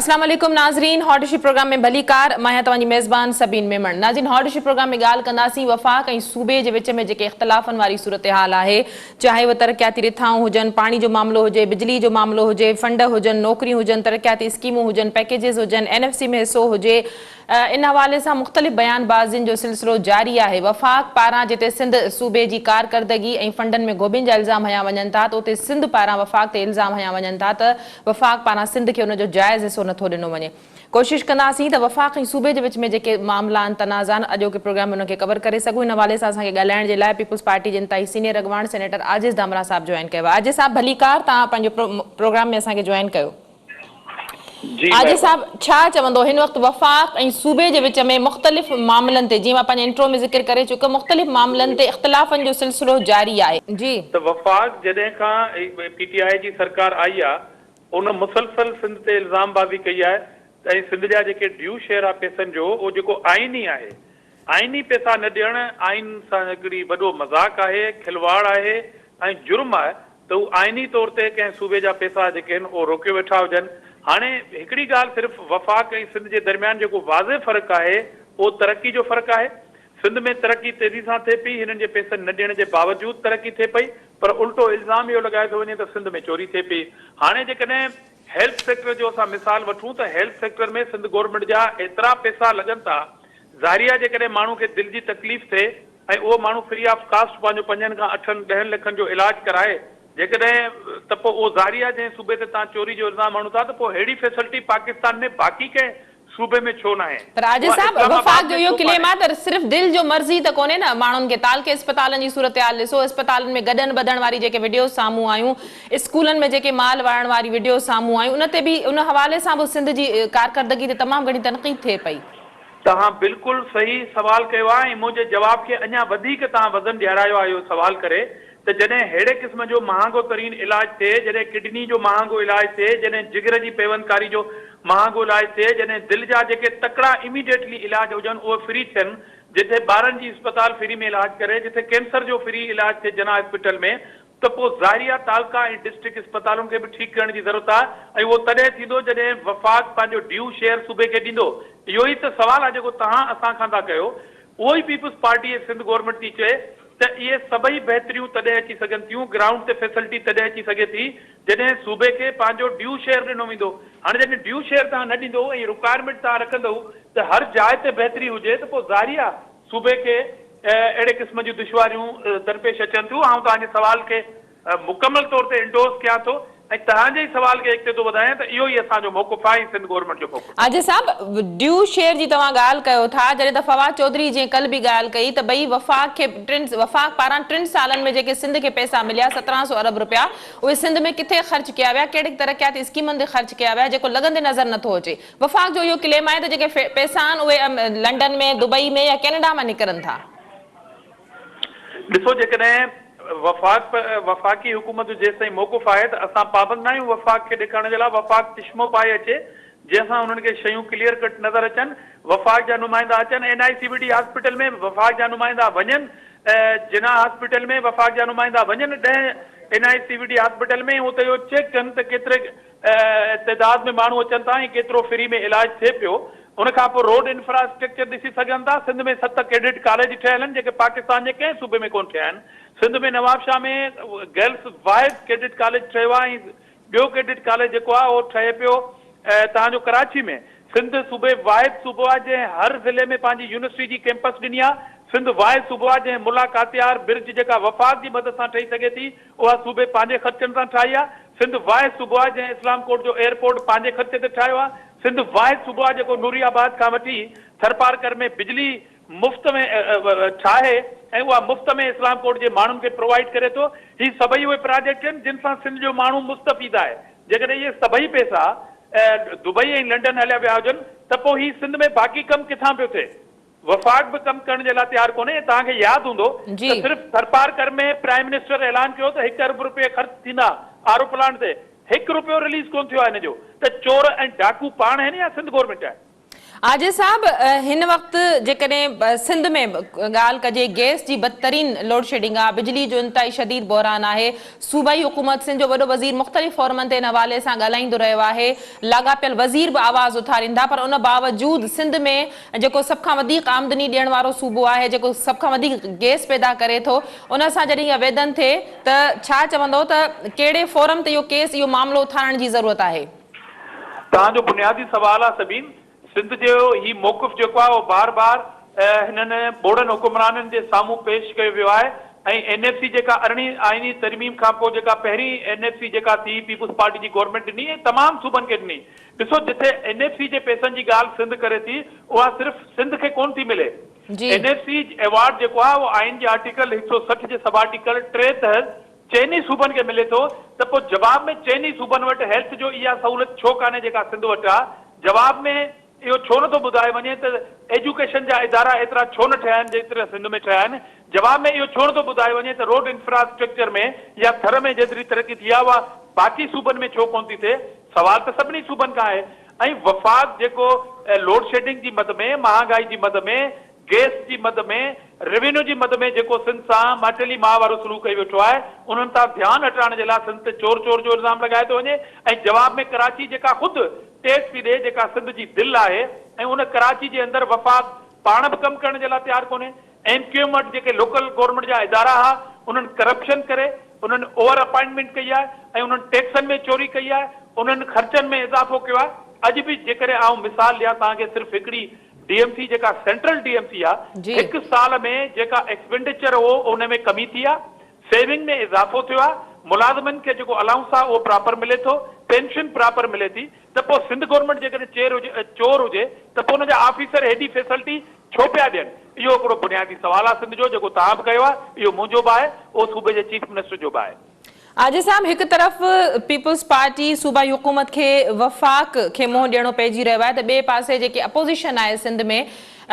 اسلام عليڪم ناظرين هاٽ اشو پروگرام ۾ ڀليڪار مان آهيان توهان جي ميزبان سبين ميمڻ ناظرين هاٽ اشو پروگرام ۾ ڳالهه ڪنداسين وفاق ۽ صوبي جي وچ ۾ جيڪي اختلافن واري صورتحال آهي چاهي اهي ترقياتي رٿائون هجن پاڻي جو معاملو هجي بجلي جو معاملو هجي فنڊ هجن نوڪريون هجن ترقياتي اسڪيمون هجن پيڪيجز هجن اين ايف سي ۾ حصو هجي ان حوالي سان مختلف بيان بازين جو سلسلو جاري آهي. وفاق پاران جتي سنڌ صوبي جي ڪارڪردگي ۽ فنڊن ۾ گهوٻين جا الزام هنيا وڃن ٿا ته اتي سنڌ پاران وفاق تي الزام هنيا وڃن ٿا ته وفاق پاران سنڌ کي ان جو جائز حصو نٿو ڏنو وڃي. ڪوشش ڪنداسين ته وفاق ۽ صوبي جي وچ ۾ جيڪي معاملا آهن تنازعا آهن اڄوڪي پروگرام ۾ انهن کي ڪور ڪري سگهون. ان حوالي سان اسان کي ڳالهائڻ جي لاء پيپلز پارٽي جي انتهائي سينيئر اڳواڻ سينيٽر عاجز ڌامراهه صاحب جوائن ڪيو آهي. عاجز صاحب ڀليڪار توهان پنهنجو پروگرام ۾ اسان کي جوائن ڪيو. جي عاجز مهرباني. صاحب ڇا چوندو هن وقت وفاق ۽ صوبي جي وچ ۾ مختلف معاملن تي جيئن مان پنهنجي انٽرو ۾ ذڪر ڪري چڪم مختلف معاملن تي اختلافن جو سلسلو جاري آهي. جي. ته وفاق جڏهن کان پي ٽي آء جي سرڪار آئي آ ان مسلسل سنڌ تي الزام بازي ڪئي آهي ته ۽ سنڌ جا جيڪي ڊيو شيئر آ پئسن جو اهو جيڪو آئيني آهي آئيني پئسا نه ڏيڻ آئين سان هڪڙي وڏو مذاق آهي، کلواڙ آهي ۽ جرم آهي ته هو آئيني طور تي ڪنهن صوبي جا پئسا جيڪي آهن اهو روڪيو ويٺا هجن. هاڻي هڪڙي ڳالهه صرف وفاق ۽ سنڌ جي درميان جيڪو واضح فرق آهي اهو ترقي جو فرق آهي. سنڌ ۾ ترقي تيزي سان ٿئي پئي، هنن جي پئسن نه ڏيڻ جي باوجود ترقي ٿئي پئي پر الٽو الزام اهو لڳايو ٿو وڃي ته سنڌ ۾ چوري ٿئي پئي. هاڻي جيڪڏهن هيلٿ سيڪٽر جو اسان مثال وٺون ته هيلٿ سيڪٽر ۾ سنڌ گورنمينٽ جا ايترا پئسا لڳن ٿا ظاهري آهي جيڪڏهن ماڻهو کي دل جي تڪليف ٿئي ۽ اهو ماڻهو فري آف ڪاسٽ پنهنجو پنجن کان اٺن ڏهن لکن جو علاج ڪرائي جيڪڏهن ته پوء اهو ظاهري آهي جنهن صوبي تي توهان چوري جو الزام هڻو ٿا ته پوء ههڙي فيسلٽي پاڪستان ۾ باقي ڪنهن صوبي ۾ ڇو ناهي؟ پر عاجز اها صاحب اسلام وفاق آباد جو ۾ اهو ڇو ڪليم ڪانهي؟ آهي ته صرف دل جو مرض ئي ته ڪونهي نه ماڻهن کي تعلقي اسپتالن جي صورتحال ڏسو اسپتالن ۾ گڏن ٻڌڻ واري جيڪي وڊيوز سامهون آيون اسڪولن ۾ جيڪي مال واڙڻ واري وڊيوز سامهون آيون ان تي به ان حوالي سان به سنڌ جي ڪارڪردگي تي تمام گهڻي تنقيد ٿئي پئي. توهان بلڪل صحيح سوال ڪيو آهي ۽ منهنجي جواب کي اڃا وڌيڪ توهان وزن ڏيارايو آهي اهو سوال ڪري ته جڏهن ههڙي قسم جو مهانگو ترين علاج ٿئي، جڏهن ڪڊني جو مهانگو علاج ٿئي، جڏهن جگر جي پيوندڪاري جو مهانگو علاج ٿئي، جڏهن دل جا جيڪي تڪڙا اميڊيٽلي علاج هجن اهي فري ٿين، جتي ٻارن جي اسپتال فري ۾ علاج ڪري، جتي ڪينسر جو فري علاج ٿئي جناح اسپيٽل ۾ ته پوء ظاهري آهي تعلقا ۽ ڊسٽرڪٽ اسپتالن کي به ٺيڪ ڪرڻ جي ضرورت آهي ۽ اهو تڏهن ٿيندو جڏهن وفاق پنهنجو ڊيو شيئر صوبي کي ڏيندو. اهو ئي ته سوال آهي جيڪو توهان اسان کان ٿا ڪيو. اهو ئي پيپلز پارٽي ۽ سنڌ گورنمينٽ ٿي چئي ته اهي سڀئي بهتريون تڏهن اچي سگهن ٿيون، گرائونڊ تي فيسلٽي تڏهن اچي سگهي ٿي جڏهن صوبي کي پنهنجو ڊيو شيئر ڏنو ويندو. هاڻي جڏهن ڊيو شيئر توهان نه ڏيندو ۽ رڪوائرمينٽ توهان رکندؤ ته هر جاء تي بهتري هجي ته پوء ظاهري آهي صوبي کي اهڙي قسم جون دشواريون درپيش اچن ٿيون. آئون توهان جي سوال کي مڪمل طور تي انڊورس ڪيان ٿو ۽ توهان جي ئي سوال کي اڳتي ٿو وڌايان ته اهو ئي اسان جو موقف آهي ۽ سنڌ گورنمينٽ جو موقف آهي. عاجز صاحب ڊيو شيئر جي توهان ڳالهه ڪيو ٿا جڏهن ته فواد چوڌري جنهن ڪلهه به ڳالهه ڪئي ته ڀئي وفاق کي ٽن وفاق پاران ٽن سالن ۾ جيڪي سنڌ کي پئسا مليا 17 سو ارب رپيا اهي سنڌ ۾ ڪٿي خرچ ڪيا ويا ڪهڙي ترقياتي اسڪيمن تي خرچ ڪيا ويا جيڪو لڳندي نظر نٿو اچي وفاق جو اهو ڪليم آهي ته جيڪي پئسا آهن اهي لنڊن ۾، دبئي ۾ يا ڪينيڊا مان نڪرن ٿا. ڏسو جيڪڏهن وفاق وفاقي حڪومت جو جيستائين موقف آهي ته اسان پابند ناهيون وفاق کي ڏيکارڻ جي لاء وفاق چشمو پائي اچي جنهن سان انهن کي شيون ڪليئر ڪٽ نظر اچن وفاق جا نمائندا اچن N I C V D hospital ۾ وفاق جا نمائندا وڃن جناح هاسپيٽل ۾ وفاق جا نمائندا وڃن ڏهه N I C V D hospital ۾ اتي اهو چيڪ ڪن ته ڪيتري تعداد ۾ ماڻهو اچن ٿا ۽ ڪيترو فري ۾ علاج ٿئي پيو. ان کان پوء روڊ انفراسٽرڪچر ڏسي سگهن ٿا. سنڌ ۾ ست ڪيڊٽ ڪاليج ٺهيل آهن جيڪي پاڪستان جي ڪنهن صوبي ۾ ڪونه ٺهيا آهن. سنڌ ۾ نوابشاهه ۾ گرلس واحد ڪيڊٽ ڪاليج ٺهيو آهي ۽ ٻيو ڪيڊٽ ڪاليج جيڪو آهي اهو ٺهي پيو توهان جو ڪراچي ۾. سنڌ صوبي واحد صوبو آهي جنهن هر ضلعي ۾ پنهنجي يونيورسٽي جي ڪيمپس ڏني آهي. سنڌ واحد صوبو آهي جنهن ملا ڪاتيار برج جيڪا وفاق جي مدد سان ٺهي سگهي ٿي اها صوبي پنهنجي خرچن سان ٺاهي آهي. سنڌ واحد صوبو آهي جنهن اسلام ڪوٽ جو ايئرپورٽ پنهنجي خرچ تي ٺاهيو آهي. سنڌ واحد صوبو آهي جيڪو نوري آباد کان وٺي ٿرپارڪر ۾ بجلي مفت ۾ ٺاهي ۽ اها مفت ۾ اسلام ڪوٽ جي ماڻهن کي پرووائيڊ ڪري ٿو. هي سڀئي اهي پراجيڪٽ آهن جن سان سنڌ جو ماڻهو مستفيد آهي. جيڪڏهن اهي سڀئي پئسا دبئي ۽ لنڊن هليا ويا هجن ته پوء هي سنڌ ۾ باقي ڪم ڪٿان پيو ٿئي؟ وفاق به ڪم ڪرڻ جي لاء تيار ڪونهي ۽ توهان کي ياد هوندو ته صرف ٿرپارڪر ۾ پرائم منسٽر اعلان ڪيو ته هڪ ارب روپيه خرچ ٿيندا آر او پلانٽ تي هڪ روپيو رليز ڪونه ٿيو آهي ان جو ته چور ۽ ڊاڪو پاڻ آهن يا سنڌ گورنمينٽ آهي. عاجز صاحب هن وقت جيڪڏهن سنڌ ۾ ڳالهه ڪجي گئس جي بدترين لوڊشيڊنگ آهي، بجلي جو انتهائي شديد بحران آهي، صوبائي حڪومت سنڌ جو وڏو وزير مختلف فورمن تي ان حوالي سان ڳالهائيندو رهيو آهي، لاڳاپيل وزير به آواز اٿارين ٿا پر ان باوجود سنڌ ۾ جيڪو سڀ کان وڌيڪ آمدني ڏيڻ وارو صوبو آهي جيڪو سڀ کان وڌيڪ گئس پيدا ڪري ٿو ان سان جڏهن اها ويڌن ٿئي ته ڇا چوندو ته ڪهڙي فورم تي اهو ڪيس اهو معاملو اٿارڻ جي ضرورت آهي؟ توهان جو بنيادي سوال آ سبين، سنڌ جو هي موقف جيڪو آهي اهو بار بار هنن ٻوڙن حڪمرانن جي سامهون پيش ڪيو ويو آهي ۽ اين ايف سي جيڪا ارڙهين آئيني ترميم کان پوء جيڪا پهرين اين ايف سي جيڪا ٿي پيپلز پارٽي جي گورنمينٽ ڏني ۽ تمام صوبن کي ڏني ڏسو جتي اين ايف سي جي پئسن جي ڳالهه سنڌ ڪري ٿي اها صرف سنڌ کي ڪونه ٿي ملي اين ايف سي ايوارڊ جيڪو آهي اهو آئين جي آرٽيڪل 160 جي سب آرٽيڪل 3 تحت چئني صوبن کي ملي ٿو ته پوء جواب ۾ چئني صوبن وٽ هيلٿ جو اها سهولت ڇو ڪانهي جيڪا سنڌ وٽ آ؟ جواب ۾ اهو ڇو نٿو ٻڌايو وڃي ته ايجوڪيشن جا ادارا ايترا ڇو نه ٺهيا آهن جيترا سنڌ ۾ ٺهيا آهن؟ جواب ۾ اهو ڇو نٿو ٻڌايو وڃي ته روڊ انفراسٽرڪچر ۾ يا ٿر ۾ جيتري ترقي ٿي آ اها باقي صوبن ۾ ڇو ڪونه ٿي ٿئي؟ سوال ته سڀني صوبن کان آهي ۽ وفاق جيڪو لوڊشيڊنگ جي مد ۾ مهانگائي جي مد ۾ گئس جي مد ۾، روينيو جي مد ۾ جيڪو سنڌ سان ماٽيلي ماء وارو سلوڪ ڪيو ويٺو آهي، انهن تان ڌيان هٽائڻ جي لاء سنڌ تي چور چور جو الزام لڳايو ٿو وڃي ۽ جواب ۾ ڪراچي جيڪا خود ٽيڪس ٿي ڏئي، جيڪا سنڌ جي دل آهي ۽ ان ڪراچي جي اندر وفاق پاڻ به ڪم ڪرڻ جي لاء تيار ڪونهي. ايم ڪيو ايم وٽ جيڪي لوڪل گورنمينٽ جا ادارا ها، انهن ڪرپشن ڪري، انهن اوور اپائنٽمينٽ ڪئي آهي ۽ انهن ٽيڪسن ۾ چوري ڪئي آهي، انهن خرچن ۾ اضافو ڪيو آهي. اڄ به جيڪڏهن آئون مثال ڏيان توهان کي صرف هڪڙي ڊي ايم سي جيڪا سينٽرل ڊي ايم سي آ هڪ سال ۾ جيڪا ايڪسپينڊيچر هو ان ۾ ڪمي ٿي آ سيونگ ۾ اضافو ٿيو آ ملازمن کي جيڪو الائونس آ اهو پراپر ملي ٿو پينشن پراپر ملي ٿي ته پوء سنڌ گورنمينٽ جيڪڏهن چير هجي چور هجي ته پوء ان جا آفيسر هيڏي فيسلٽي ڇو پيا ڏين اهو هڪڙو بنيادي سوال آ سنڌ جو جيڪو توهان به ڪيو آ اهو منهنجو به آهي اهو صوبي جي چيف منسٽر جو به آهي. عاجز صاحب هڪ طرف پيپلز پارٽي صوبائي حڪومت کي وفاق کي منهن ڏيڻو پئجي رهيو آهي ته ٻئي پاسي جيڪي اپوزيشن آهي سنڌ ۾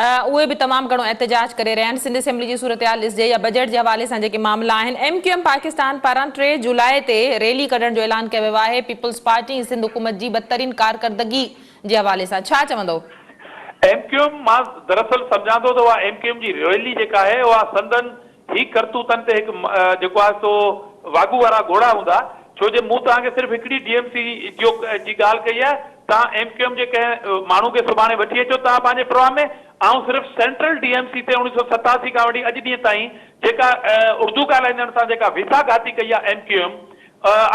اهي به تمام گهڻو احتجاج ڪري رهيا آهن سنڌ اسيمبلي جي صورتحال ڏسجي يا بجيٽ جي حوالي سان جيڪي معاملا آهن ايم ڪيو ايم پاڪستان پاران 3 جولاء تي ريلي ڪڍڻ جو اعلان ڪيو ويو آهي پيپلز پارٽي ۽ سنڌ حڪومت جي بدترين ڪارڪردگي جي حوالي سان ڇا چوندو؟ ايم ڪيو ايم مان دراصل سمجهان ٿو ته اها ايم ڪيو ايم جي ريلي جيڪا آهي اها سندن هي ڪرتوتن تي هڪ جيڪو آهي سو واڳو وارا گهوڙا هوندا، ڇو جي مون توهان کي صرف هڪڙي ڊي ايم سي جو جي ڳالهه ڪئي آهي، توهان ايم ڪيو ايم جي ڪنهن ماڻهو کي سڀاڻي وٺي اچو توهان پنهنجي پروگرام ۾، آئون صرف سينٽرل ڊي ايم سي تي 1987 کان وٺي اڄ ڏينهن تائين جيڪا اردو ڳالهائيندڙن سان جيڪا ويساهه گهاتي ڪئي آهي ايم ڪيو ايم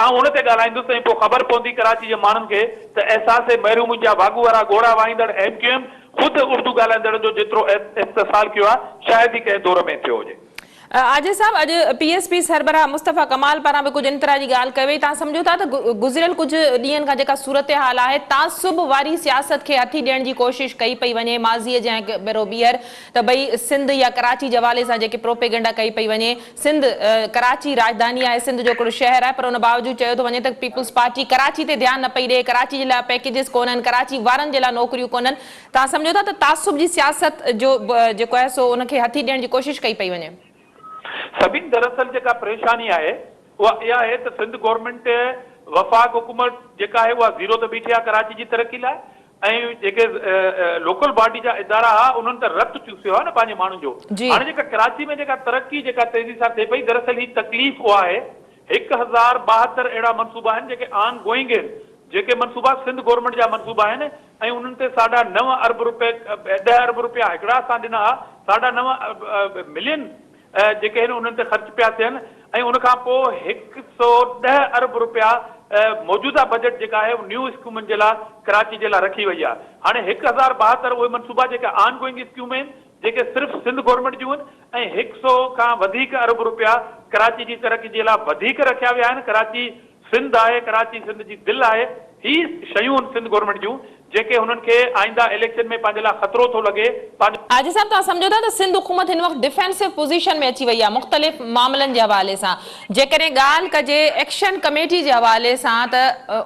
آئون ان تي ڳالهائيندس ۽ پوء خبر پوندي ڪراچي جي ماڻهن کي ته احساس محرومين جا واڳو وارا ڳوڙها وهائيندڙ ايم ڪيو ايم خود اردو ڳالهائيندڙن جو جيترو استحصال ڪيو آهي شايد ئي ڪنهن دور ۾ ٿيو هجي. عاجز صاحب اڄ پي ايس پي سربراهه مصطفيٰ ڪمال پاران به ڪجهه ان طرح جي ڳالهه ڪئي وئي توهان سمجهو ٿا ته گذريل ڪجهه ڏينهن کان جيڪا صورتحال آهي تعصب واري سياست کي هٿي ڏيڻ جي ڪوشش ڪئي پئي وڃي ماضي جيان هڪ ڀيرو ٻيهر ته ڀئي سنڌ يا ڪراچي جي حوالي سان جيڪي پروپيگنڊا ڪئي پئي وڃي سنڌ، ڪراچي راڄڌاني آهي، سنڌ جو هڪڙو شهر آهي پر ان باوجود چيو ٿو وڃي ته پيپلز پارٽي ڪراچي تي ڌيان نه پئي ڏئي، ڪراچي جي لاء پيڪيجز ڪونهن، ڪراچي وارن جي لاء نوڪريون ڪونهن، توهان سمجهو ٿا ته تعصب جي سياست جو جيڪو آهي سو ان کي هٿي ڏيڻ جي ڪوشش ڪئي پئي وڃي. سڀني دراصل جيڪا پريشاني آهي اها اها آهي ته سنڌ گورنمينٽ وفاق حڪومت جيڪا آهي اها زيرو تي بيٺي آهي ڪراچي جي ترقي لاء ۽ جيڪي لوڪل باڊي جا ادارا ها انهن ته رت چوسيو آهي نه پنهنجي ماڻهن جو هاڻي جيڪا ڪراچي ۾ جيڪا ترقي جيڪا تيزي سان ٿئي پئي دراصل هي تڪليف اها آهي 1072 اهڙا منصوبا آهن جيڪي آن گوئنگ آهن جيڪي منصوبا سنڌ گورنمينٽ جا منصوبا آهن ۽ انهن تي ساڍا نو ارب روپيه 10 ارب روپيا هڪڙا اسان ڏنا ها ساڍا نو ملين جيڪي آهن انهن تي خرچ پيا ٿين ۽ ان کان پوء 110 ارب رپيا موجوده بجيٽ جيڪا آهي نيو اسڪيمن جي لاء ڪراچي جي لاء رکي وئي آهي هاڻي 1072 اهي منصوبا جيڪي آن گوئنگ اسڪيم آهن جيڪي صرف سنڌ گورنمينٽ جون آهن ۽ هڪ سئو کان وڌيڪ ارب رپيا ڪراچي جي ترقي جي لاء وڌيڪ رکيا ويا آهن ڪراچي سنڌ آهي، ڪراچي سنڌ جي دل آهي، هي شيون آهن سنڌ گورنمينٽ جون جيڪي هنن کي آئنده اليڪشن ۾ پنهنجي لاء خطرو ٿو لڳي، پنهنجو. حاجي صاحب توهان سمجهو ٿا ته سنڌ حڪومت هن وقت ڊفينسو پوزيشن ۾ اچي وئي آهي مختلف معاملن جي حوالي سان جيڪڏهن ڳالهه ڪجي ايڪشن ڪميٽي جي حوالي سان ته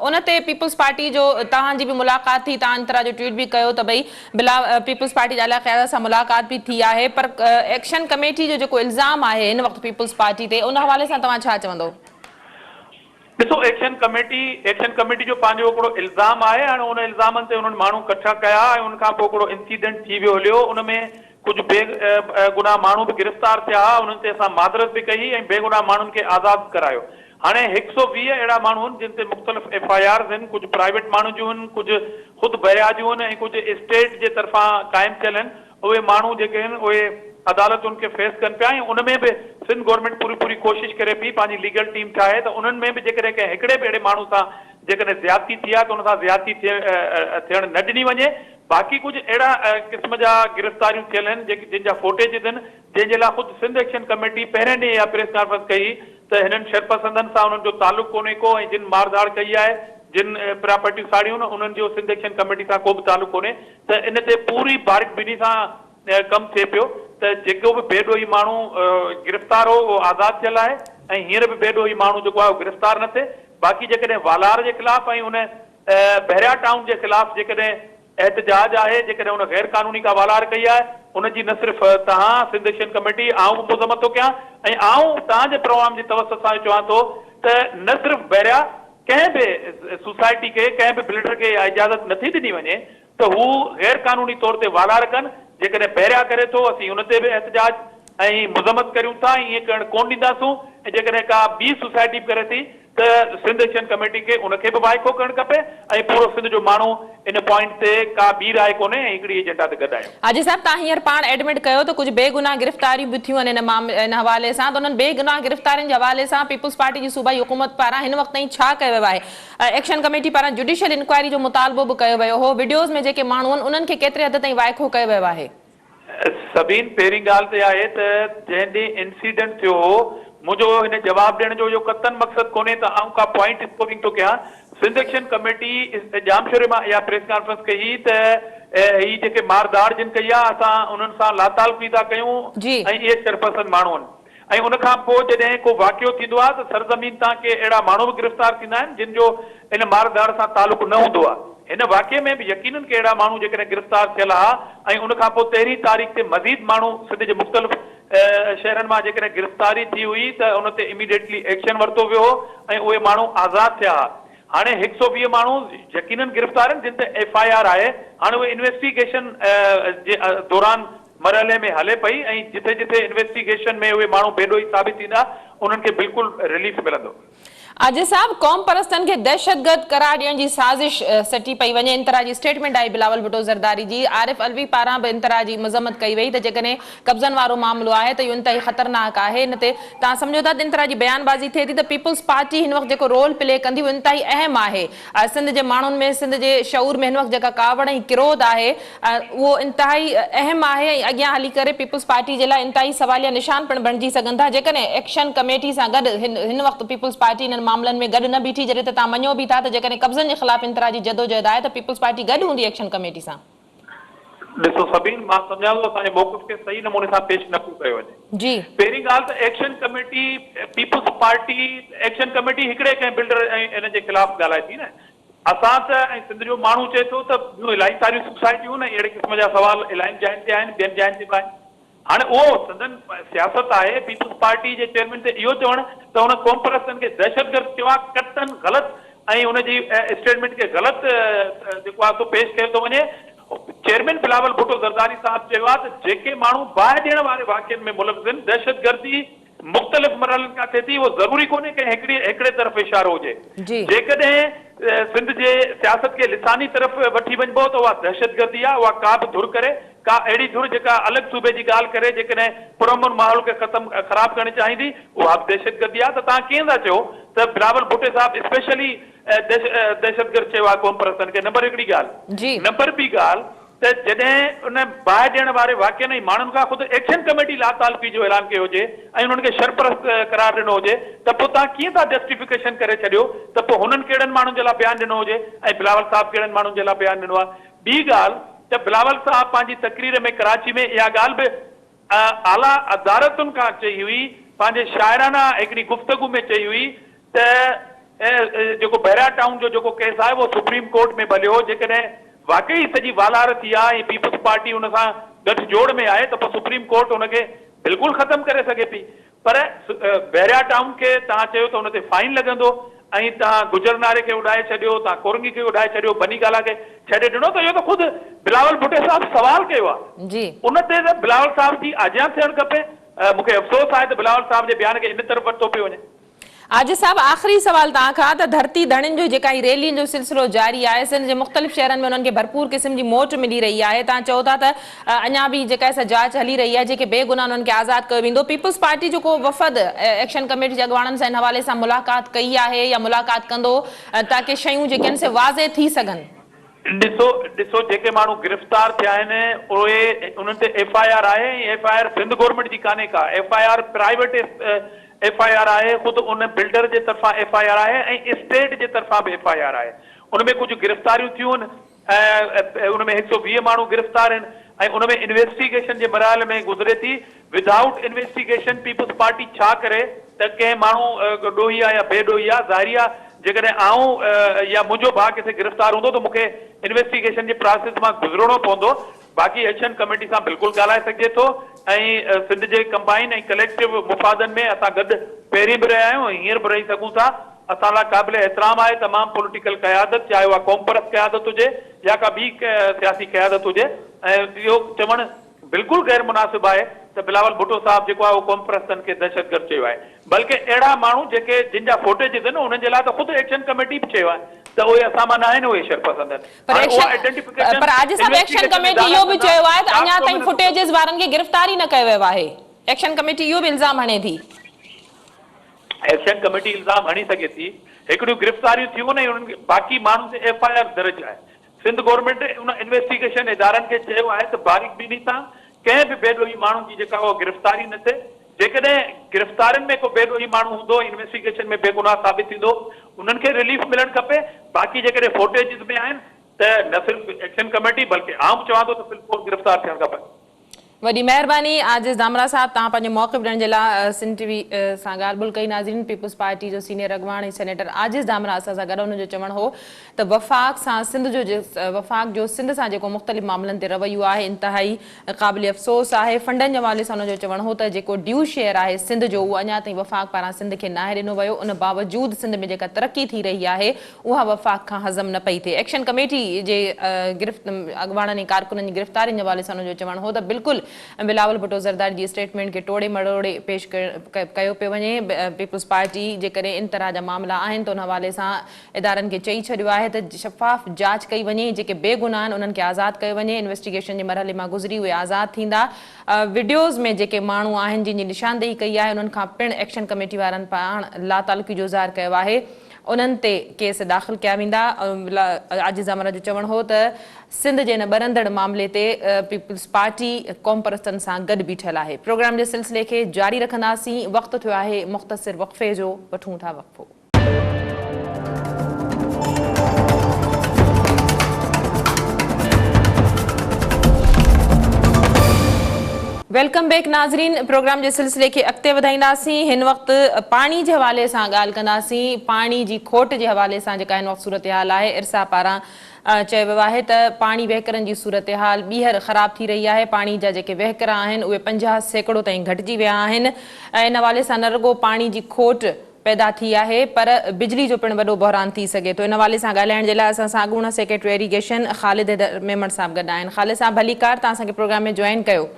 ان تي پيپلز پارٽي جو توهان جي به ملاقات ٿي توهان ان طرح جو ٽوئيٽ به ڪيو ته ڀئي بلا پيپلز پارٽي جي اعليٰ قيادت سان ملاقات به ٿي آهي پر ايڪشن ڪميٽي جو جيڪو الزام آهي هن وقت پيپلز پارٽي تي ان حوالي سان توهان ڇا چوندو؟ ڏسو ايڪشن ڪميٽي ايڪشن ڪميٽي جو پنهنجو هڪڙو الزام آهي هاڻي ان الزامن تي انهن ماڻهو ڪٺا ڪيا ۽ ان کان پوء هڪڙو انسيڊنٽ ٿي ويو هليو ان ۾ ڪجهه بي گناهه ماڻهو به گرفتار ٿيا ها انهن تي اسان معذرت به ڪئي ۽ بي گناهه ماڻهن کي آزاد به ڪرايو هاڻي هڪ سو 20 اهڙا ماڻهو آهن جن تي مختلف ايف I آرز آهن ڪجهه پرائيويٽ ماڻهن جون آهن ڪجهه خود بحريا جون آهن ۽ ڪجهه اسٽيٽ جي طرفان قائم ٿيل آهن اهي ماڻهو جيڪي آهن اهي عدالتن کي فيس ڪن پيا ۽ ان ۾ به سنڌ گورنمينٽ پوري پوري ڪوشش ڪري پئي پنهنجي ليگل ٽيم ٺاهي ته انهن ۾ به جيڪڏهن ڪنهن هڪڙي به اهڙي ماڻهو سان جيڪڏهن زيادتي ٿي آهي ته ان سان زيادتي ٿيڻ نه ڏني وڃي باقي ڪجهه اهڙا قسم جا گرفتاريون ٿيل آهن جيڪي جن جا فوٽيجز آهن جنهن جي لاء خود سنڌ ايڪشن ڪميٽي پهرين ڏينهن اها پريس ڪانفرنس ڪئي ته هنن شرپسندن سان انهن جو تعلق ڪونهي ڪو ۽ جن مارڌاڙ ڪئي آهي جن پراپرٽيون ساڙيون آهن انهن جو سنڌ ايڪشن ڪميٽي سان ڪو به تعلق ڪونهي ته ان تي پوري باريڪ بيني سان ڪم ٿئي پيو ته جيڪو به بي ڏوهي ماڻهو گرفتار هو اهو آزاد ٿيل آهي ۽ هينئر به بي ڏوهي ماڻهو جيڪو آهي اهو گرفتار نه ٿئي باقي جيڪڏهن والار جي خلاف ۽ ان بحريا ٽائون جي خلاف جيڪڏهن احتجاج آهي جيڪڏهن ان غير قانوني ڪا والار ڪئي آهي ان جي نه صرف توهان سنڌ ايڪشن ڪميٽي آئون به مذمت ٿو ڪيان ۽ آئون توهان جي پروگرام جي توسط سان چوان ٿو ته نه صرف بحريا ڪنهن به سوسائٽي کي ڪنهن به بلڊر کي اها اجازت نٿي ڏني وڃي ته هو غير قانوني طور تي والار ڪن، جيڪڏهن بحريا ڪري ٿو اسين ان تي به احتجاج ۽ مذمت ڪريون ٿا ۽ ائين ڪرڻ ڪونه ڏينداسون ۽ جيڪڏهن ڪا ٻي سوسائٽي به ڪري ٿي ته سنڌ ايڪشن ڪميٽي کي ان کي به وائکو ڪرڻ کپي ۽ پورو سنڌ جو ماڻهو ان پوائنٽ تي ڪا ٻي راء ڪونهي ۽ هڪڙي ايجنڊا تي گڏ آهيون. حاجي صاحب توهان هينئر پاڻ ايڊمٽ ڪيو ته ڪجهه بي گناهه گرفتاريون به ٿيون آهن ان ان حوالي سان ته انهن بي گناهه گرفتارين جي حوالي سان پيپلز پارٽي جي صوبائي حڪومت پاران هن وقت تائين ڇا ڪيو ويو آهي؟ ايڪشن ڪميٽي پاران جڊيشل انڪوائري جو مطالبو به ڪيو ويو هو، وڊيوز ۾ جيڪي ماڻهو آهن انهن کي ڪيتري حد تائين وائکو ڪيو ويو آهي؟ سبين پهرين ڳالهه ته اها آهي ته جنهن ڏينهن انسيڊنٽ ٿيو هو منهنجو هن جواب ڏيڻ جو اهو قطعن مقصد ڪونهي ته آئون ڪا پوائنٽ اسڪورنگ ٿو ڪيان سنڌ ايڪشن ڪميٽي ڄامشوري مان اها پريس ڪانفرنس ڪئي هئي ته هي جيڪي مار ڌاڙ جن ڪئي آهي اسان انهن سان لاتعلقي ٿا ڪيون ۽ اهي شرپسند ماڻهو آهن ۽ ان کان پوء جڏهن ڪو واقعو ٿيندو آهي ته سرزمين تان ڪي اهڙا ماڻهو به گرفتار ٿيندا آهن جن جو ان مار ڌاڙ سان تعلق نه هوندو آهي. هن واقعي ۾ به يقينن ڪي اهڙا ماڻهو جيڪڏهن گرفتار ٿيل ها ۽ ان کان پوء تيرهين تاريخ تي مزيد ماڻهو سنڌ جي مختلف شهرن مان جيڪڏهن گرفتاري ٿي هئي ته ان تي اميڊيٽلي ايڪشن ورتو ويو هو ۽ اهي ماڻهو آزاد ٿيا ها. هاڻي هڪ سو 20 ماڻهو يقينن گرفتار آهن جن تي ايف I R آهي هاڻي اهي انويسٽيگيشن جي دوران مرحلي ۾ هلي پئي ۽ جٿي جٿي انويسٽيگيشن ۾ اهي ماڻهو بي ڏوهي ثابت ٿيندا انهن کي بلڪل رليف ملندو. عاجز صاحب قوم پرستن کي دهشتگرد قرار ڏيڻ جي سازش سٽي پئي وڃي انترا جي اسٽيٽمينٽ آئي بلاول ڀٽو زرداري جي عارف علوي پاران به انترا جي مذمت ڪئي وئي ته جيڪڏهن قبضن وارو معاملو آهي ته اهو انتهائي خطرناڪ آهي ان تي توهان سمجهو ٿا ته انترا جي بيان بازي ٿئي ٿي ته پيپلز پارٽي هن وقت جيڪو رول پلي ڪندي اهو انتهائي اهم آهي سنڌ جي ماڻهن ۾ سنڌ جي شعور ۾ هن وقت جيڪا ڪاوڙ ۽ ڪروڌ آهي اهو انتهائي اهم آهي ۽ اڳيان هلي ڪري پيپلز پارٽي جي لاء انتهائي سواليه نشان پڻ بڻجي سگهن ٿا جيڪڏهن ايڪشن ڪميٽي سان گڏ هن وقت پيپلز پارٽي انهن معاملن ۾ گڏ نه بيٺي جڏهن ته توهان مڃو به ٿا ته جيڪڏهن قبضن جي خلاف انتراجي جدوجهد آهي ته پيپلز پارٽي گڏ هوندي ايڪشن ڪميٽي سان. ڏسو سبين مان سمجهان ٿو اسان جي موقف کي صحيح نموني سان پيش نه پيو ڪيو وڃي. پهرين ڳالهه ته action committee peoples party action committee هڪڙي ڪنهن بلڊر ۽ ان جي خلاف ڳالهائي ٿي نه اسان ته ۽ سنڌ جو ماڻهو چئي ٿو ته ٻيون الاهي ساريون سوسائٽيون آهن ۽ اهڙي قسم جا سوال الاهين جاين تي آهن ٻين جاين تي به آهن هاڻي اهو سندن سياست آهي پيپلز پارٽي جي چيئرمين تي اهو چوڻ ته هن قومپرستن کي دهشتگرد چيو آهي قطعن غلط ۽ ان جي اسٽيٽمينٽ کي غلط جيڪو آهي سو پيش ڪيو ٿو وڃي چيئرمين بلاول ڀٽو زرداري صاحب چيو آهي ته جيڪي ماڻهو باهه ڏيڻ واري واقعن ۾ ملوث آهن دهشتگردي مختلف مرحلن کان ٿئي ٿي، اهو ضروري ڪونهي ڪنهن هڪڙي هڪڙي طرف اشارو هجي. جيڪڏهن سنڌ جي سياست کي لساني طرف وٺي وڃبو ته اها دهشتگردي آهي، اها ڪا به ڌر ڪري، ڪا اهڙي ڌر جيڪا الڳ صوبي جي ڳالهه ڪري جيڪڏهن پرامن ماحول کي ختم خراب ڪرڻ چاهيندي اها به دهشتگردي آهي ته توهان ڪيئن ٿا چئو ته بلاول ڀٽي صاحب اسپيشلي دهشتگرد چيو آهي قومپرستن کي نمبر هڪڙي ڳالهه نمبر ٻي ڳالهه ته جڏهن ان باهه ڏيڻ واري واقعن ۽ ماڻهن کان خود ايڪشن ڪميٽي لاتعلقي جو اعلان ڪيو هجي ۽ انهن کي شرپرست قرار ڏنو هجي ته پوء توهان ڪيئن ٿا جسٽيفڪيشن ڪري ڇڏيو ته پوء هنن ڪهڙن ماڻهن جي لاء بيان ڏنو هجي ۽ بلاول صاحب ڪهڙن ماڻهن جي لاء بيان ڏنو آهي ٻي ڳالهه ته بلاول صاحب پنهنجي تقرير ۾ ڪراچي ۾ اها ڳالهه به اعليٰ عدالتن کان چئي هئي، پنهنجي شاعرانه هڪڙي گفتگو ۾ چئي هئي ته جيڪو بحريا ٽائون جو جيڪو ڪيس آهي اهو سپريم ڪورٽ ۾ به هليو هو، جيڪڏهن واقعي سڄي والار ٿي آهي ۽ پيپلز پارٽي ان سان ڳٺ جوڙ ۾ آهي ته پوء سپريم ڪورٽ ان کي بلڪل ختم ڪري سگهي پئي پر بحريا ٽائون کي توهان چيو ته ان تي فائن لڳندو ۽ توهان گجر ناري کي اڏائي ڇڏيو، توهان ڪورنگي کي اڏائي ڇڏيو، بني گالا کي ڇڏي ڏنو ته اهو ته خود بلاول ڀٽي صاحب سوال ڪيو آهي. ان تي ته بلاول صاحب جي آجيان ٿيڻ کپي. مون کي افسوس آهي ته بلاول صاحب جي بيان کي ان طرف ورتو پيو وڃي. عاجز صاحب آخري سوال توهان کان ته ڌرتي ڌڻين جو جيڪا هي ريلين جو سلسلو جاري آهي سنڌ جي مختلف شهرن ۾ انهن کي ڀرپور قسم جي موٽ ملي رهي آهي توهان چئو ٿا ته اڃا به جيڪا سا جاچ هلي رهي آهي جيڪي بي گناهه انهن کي آزاد ڪيو ويندو پيپلز پارٽي جو ڪو وفد ايڪشن ڪميٽي جي اڳواڻن سان ان حوالي سان ملاقات ڪئي آهي يا ملاقات ڪندو تاڪه شيون جيڪي آهن سي واضح ٿي سگهن. ڏسو ڏسو جيڪي ماڻهو گرفتار ٿيا آهن اهي انهن تي ايف I R آهي ۽ F I R Sindh government جي ڪانهي ڪا F I R private F I R آهي خود ان بلڊر جي طرفان ايف I R آهي ۽ اسٽيٽ جي طرفان به ايف I R آهي ان ۾ ڪجهه گرفتاريون ٿيون آهن ۽ ان ۾ 120 ماڻهو گرفتار آهن ۽ ان ۾ انويسٽيگيشن جي مراحل ۾ گذري ٿي ودائوٽ انويسٽيگيشن پيپلز پارٽي ڇا ڪري ته ڪنهن ماڻهو ڏوهي آ يا بي ڏوهي آ ظاهري آ جيڪڏهن آئون يا منهنجو ڀاء ڪٿي گرفتار هوندو ته مون کي انويسٽيگيشن جي پراسيس مان گذرڻو پوندو باقي ايڪشن ڪميٽي سان بلڪل ڳالهائي سگهجي ٿو ۽ سنڌ جي ڪمبائن ۽ ڪليڪٽو مفادن ۾ اسان گڏ پهرين به رهيا آهيون ۽ هينئر به رهي سگهون ٿا اسان لاء قابل احترام آهي تمام پوليٽيڪل قيادت چاهي اها قومپرست قيادت هجي يا ڪا ٻي سياسي قيادت هجي ۽ اهو چوڻ بلڪل غير مناسب آهي ته بلاول ڀٽو صاحب جيڪو آهي اهو قومپرستن کي دهشتگرد چيو آهي بلڪه اهڙا ماڻهو جيڪي جن جا فوٽيجز آهن انهن جي لاء ته خود ايڪشن ڪميٽي به چيو آهي ته اهي اسان مان ناهن اهي شرپسند آهن پر هاڻي اها ايڪشن آئيڊنٽيفڪيشن پر عاجز صاحب ايڪشن انويسٽيگيشن ڪميٽي ادارا اهو به ڪندا چيو آهي ته ڊارڪ اڃا تائين ڪرمنل ٿو فوٽيجز وارن کي گرفتار ئي نه ڪيو ويو آهي ايڪشن ڪميٽي اهو به الزام هڻي ٿي. ايڪشن ڪميٽي الزام هڻي سگهي ٿي هڪڙيون گرفتاريون ٿيون آهن ۽ انهن کي باقي ماڻهن تي ايف I R درج آهي سنڌ گورنمينٽ ان انويسٽيگيشن ادارن کي چيو آهي ته باريڪ بيني سان ڪنهن به بي ڏوهي ماڻهو جي جيڪا اها گرفتاري نه ٿئي، جيڪڏهن گرفتارين ۾ ڪو بي ڏوهي ماڻهو هوندو ۽ انويسٽيگيشن ۾ بيگناهه ثابت ٿيندو انهن کي رليف ملڻ کپي، باقي جيڪڏهن فوٽيجز ۾ آهن ته نه صرف ايڪشن ڪميٽي بلڪه آئون به چوان ٿو ته في الفور گرفتار ٿيڻ کپن. وڏي مهرباني عاجز ڌامرا صاحب توهان پنهنجو موقف ڏيڻ جي لاء سنڌ ٽي وي سان ڳالهه ٻولهه ڪئي ناظرين پيپلز پارٽي جو سينيئر اڳواڻ ۽ سينيٽر عاجز ڌامرا اسان سان گڏ ان جو چوڻ هو ته وفاق سان سنڌ جو وفاق جو سنڌ سان جيڪو مختلف معاملن تي رويو آهي انتهائي قابل افسوس آهي فنڊن جي حوالي سان ان جو چوڻ هو ته جيڪو ڊيو شيئر آهي سنڌ جو اهو اڃا تائين وفاق پاران سنڌ کي ناهي ڏنو ويو ان باوجود سنڌ ۾ جيڪا ترقي ٿي رهي آهي اها وفاق کان هضم نه پئي ٿئي. ايڪشن ڪميٽي جي اڳواڻن ۽ ڪارڪنن جي گرفتارين جي حوالي سان ان جو چوڻ هو ته بلڪل بلاول ڀٽو زرداري جي اسٽيٽمينٽ کي ٽوڙي مروڙي پيش ڪيو پيو وڃي، پيپلز پارٽي جيڪڏهن ان طرح جا معاملا آهن ته ان حوالي سان ادارن کي چئي ڇڏيو آهي ته شفاف جاچ ڪئي وڃي، جيڪي بيگناهه آهن انهن کي آزاد ڪيو وڃي، انويسٽيگيشن جي مرحلي مان گذري اهي آزاد ٿيندا، وڊيوز ۾ جيڪي ماڻهو آهن جن جي نشاندهي ڪئي آهي انهن کان پڻ ايڪشن ڪميٽي وارن پاڻ لاتعلقي جو اظهار ڪيو آهي. انهن تي ڪيس داخل ڪيا ويندا. عاجز امر جو چوڻ هو ته سنڌ جي ان ٻرندڙ معاملي تي پيپلز پارٽي قومپرستن سان گڏ بيٺل آهي. پروگرام جي سلسلي کي جاري رکنداسين، وقت ٿيو آهي مختصر وقفي جو، وٺون ٿا وقفو. Welcome back ناظرين پروگرام جي سلسلي کي اڳتي وڌائينداسين هن وقت پاڻي جي حوالي سان ڳالهه ڪنداسين پاڻي جي کوٽ جي حوالي سان جيڪا هن وقت صورتحال آهي ارسا پاران چيو ويو آهي ته پاڻي وهڪرن جي صورتحال ٻيهر خراب ٿي رهي آهي پاڻي جا جيڪي وهڪرا آهن اهي 50% تائين گهٽجي ويا آهن ان حوالي سان نه رڳو پاڻي جي کوٽ پيدا ٿي آهي پر بجلي جو پڻ وڏو بحران ٿي سگهي ٿو ان حوالي سان ڳالهائڻ جي لاء اسان سان اڳوڻا سيڪريٽري ايريگيشن خالد حيدر ميمڻ صاحب گڏ آهن خالد صاحب ڀليڪار توهان اسان کي پروگرام ۾ جوائن ڪيو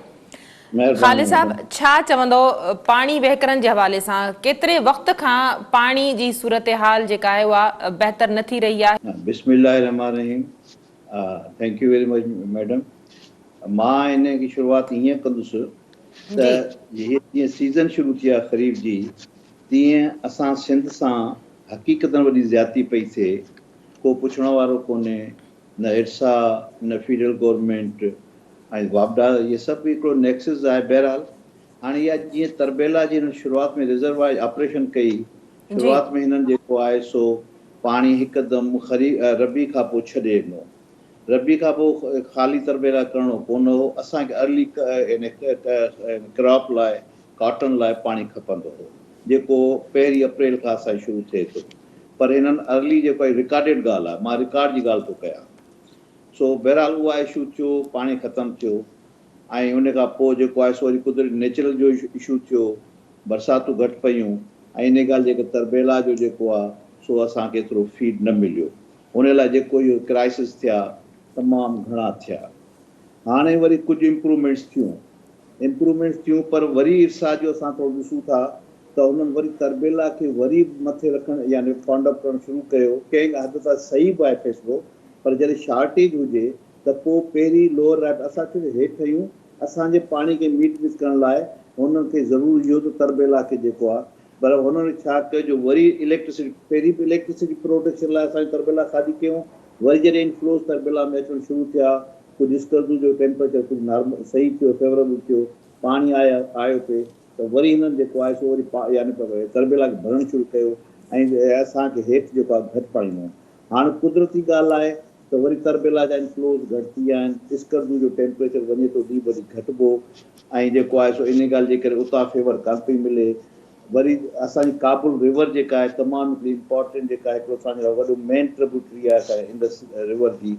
خالد صاحب ڇا چوندو پاڻي وهڪرن جي حوالي سان ڪيتري وقت کان پاڻي جي صورتحال جيڪا آهي اها بهتر نه ٿي رهي آهي. بسم الله الرحمٰن الرحيم thank you very much madam مان ان جي شروعات ائين ڪندس ته هي جيئن سيزن شروع ٿي آهي خريف جي تيئن اسان سنڌ سان حقيقتن وڏي زيادتي پئي ٿئي، ڪو پڇڻ وارو ڪونهي، نه ارسا، نه فيڊرل گورنمينٽ ۽ واپڊا اهي سڀ هڪڙو نيڪسز آهي، بهرحال هاڻي اها جيئن تربيلا جي هنن شروعات ۾ ريزرواير آپريشن ڪئي، شروعات ۾ هنن جيڪو آهي سو پاڻي هڪدم خريف ربيع کان پوء ڇڏي ڏنو، ربيع کان پوء خالي تربيلا ڪرڻو ڪونه هو، اسان کي ارلي ڪراپ لاء ڪاٽن لاء پاڻي کپندو هو جيڪو پهرين اپريل کان اسان جي شروع ٿئي ٿو پر هنن ارلي جيڪو آهي رڪارڊيڊ ڳالهه آهي مان رڪارڊ جي ڳالهه ٿو ڪيان سو بهرحال اها اشو ٿيو پاڻي ختم ٿيو ۽ ان کان پوء جيڪو آهي سو وري قدرتي نيچرل جو اشو ٿيو برساتون گهٽ پيون ۽ ان ڳالهه جيڪو تربيلا جو جيڪو آهي سو اسان کي ايترو فيڊ نه مليو ان لاء جيڪو اهو ڪرائسس ٿيا تمام گهڻا ٿيا هاڻي وري ڪجهه امپروومينٽس ٿيون امپروومينٽس ٿيون پر وري ارسا جو اسان ٿورو ڏسون ٿا ته انهن وري تربيلا کي وري مٿي رکڻ يعني فانڊ اپ ڪرڻ شروع ڪيو ڪنهن حد تائين صحيح به آهي فيصلو پر جڏهن شارٽيج هجي ته پوء پهرين لوئر رائيٽ اسان کي هيٺ آهيون اسان جي پاڻي کي ميٽ وٿ ڪرڻ لاء هنن کي ضرور اهو ته تربيلا کي جيڪو آهي پر هنن ڇا ڪيو جو وري اليڪٽرسٽي پهرين به اليڪٽرسٽي پروڊڪشن لاء اسان تربيلا خالي ڪيون وري جڏهن انفلوز تربيلا ۾ اچڻ شروع ٿيا ڪجهه اسڪردو جو ٽيمپريچر ڪجهه نارمل صحيح ٿيو فيوربل ٿيو پاڻي آيا آيو پئي ته وري هنن جيڪو آهي سو وري يعني تربيلا کي ڀرڻ شروع ڪيو ۽ اسان کي هيٺ جيڪو آهي گهٽ پاڻي ڏنو هاڻ قدرتي ڳالهه آهي ته وري تربيلا جا انفلوز گهٽ ٿي ويا آهن، اسڪردو جو ٽيمپريچر وڃي ٿو ڏينهن به ڏينهن گهٽبو ۽ جيڪو آهي سو انهي ڳالهه جي ڪري اتان فيور ڪانه پئي ملي. وري اسان جي ڪابل ريور جيڪا آهي تمام هڪڙي امپارٽنٽ جيڪا هڪڙو اسان جي لاء وڏو مين ٽربيوٽري آهي اسان جي انڊس ريور جي